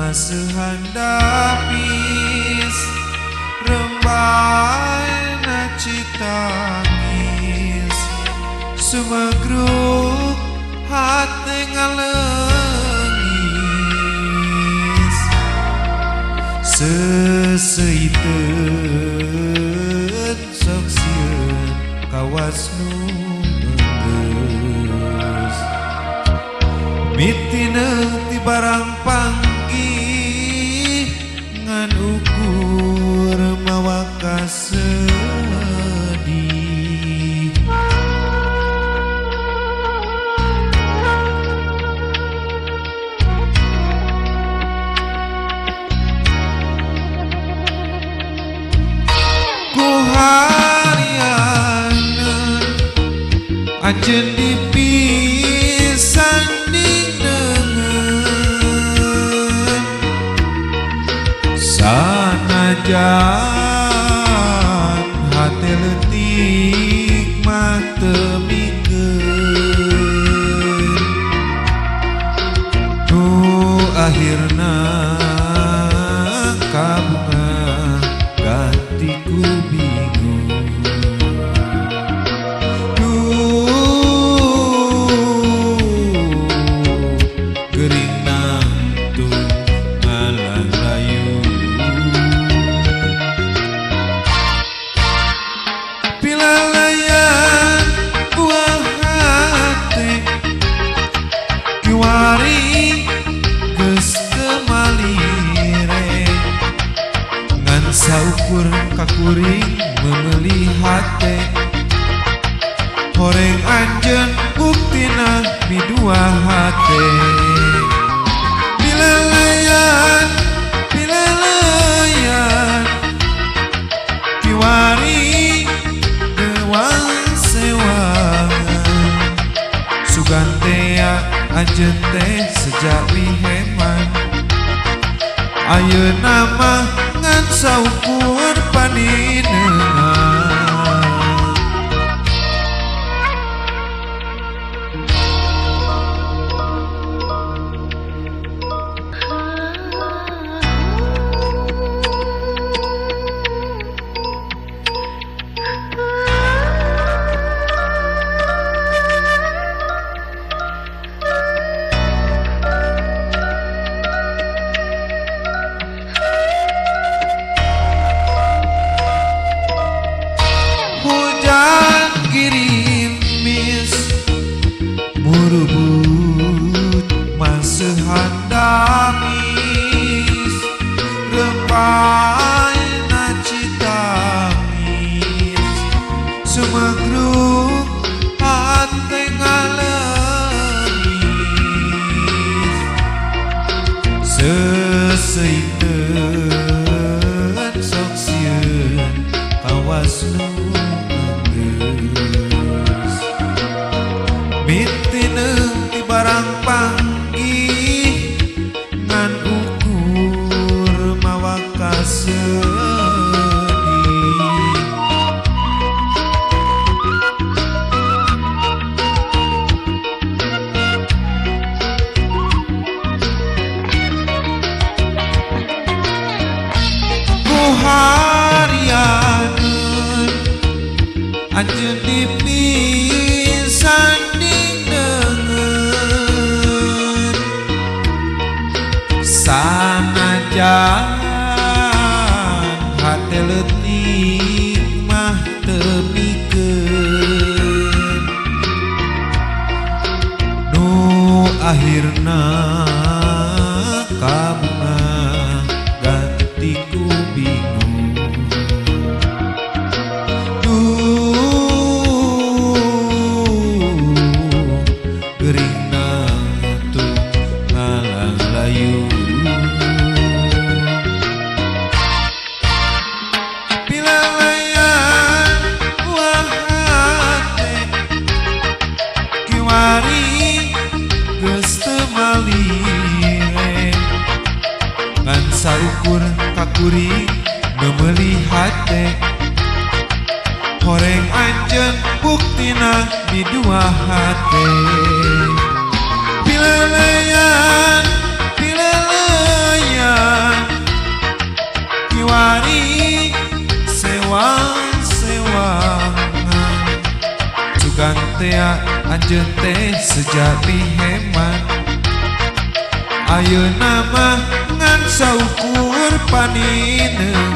Maseuhan dapis rembayna citangis sumegruk hate ngaleungis seuseiteun sok sieun kawas nu enggeus mitineung ti barang panggih ngan ukur mawa kasedih. Ku harianeun anjeun dipisanding deungeun sanajan hate leutik mah teu mikeun nu akhirna kabunga ganti ku bingung. Duh gering nangtung ngalalayu pilalayan buah hate kiwari geus teu malire ngan saukur kakuring memeuli hate horeng anjeun buktina midua hate pilalayan pilalayan kiwari dewang sewangan sugan tea anjeun teh sejak wiheman ayeuna mah ngan saukur paninengan. Hujan girimis murubut maseuhan damis rembayna citangis sumegruk hate ngaleungis seuseiteun sok sieun kawas nu enggeus mitineung ti barang panggih ngan ukur mawa kasedih. Ku harianeun anjeun dipisanding deungeun sanajan hate leutik mah teu mikeun nu akhirna kabunga ganti ku bingung. Duh gering nangtung ngalalayu pilalayan buah hate kiwari geus teu malire ngan saukur kakuring memeuli hate horeng anjeun buktina midua hate pilalayan pilalayan. tea, anjeun teh sejati hemat. Ayeuna mah ngan saukur panineun.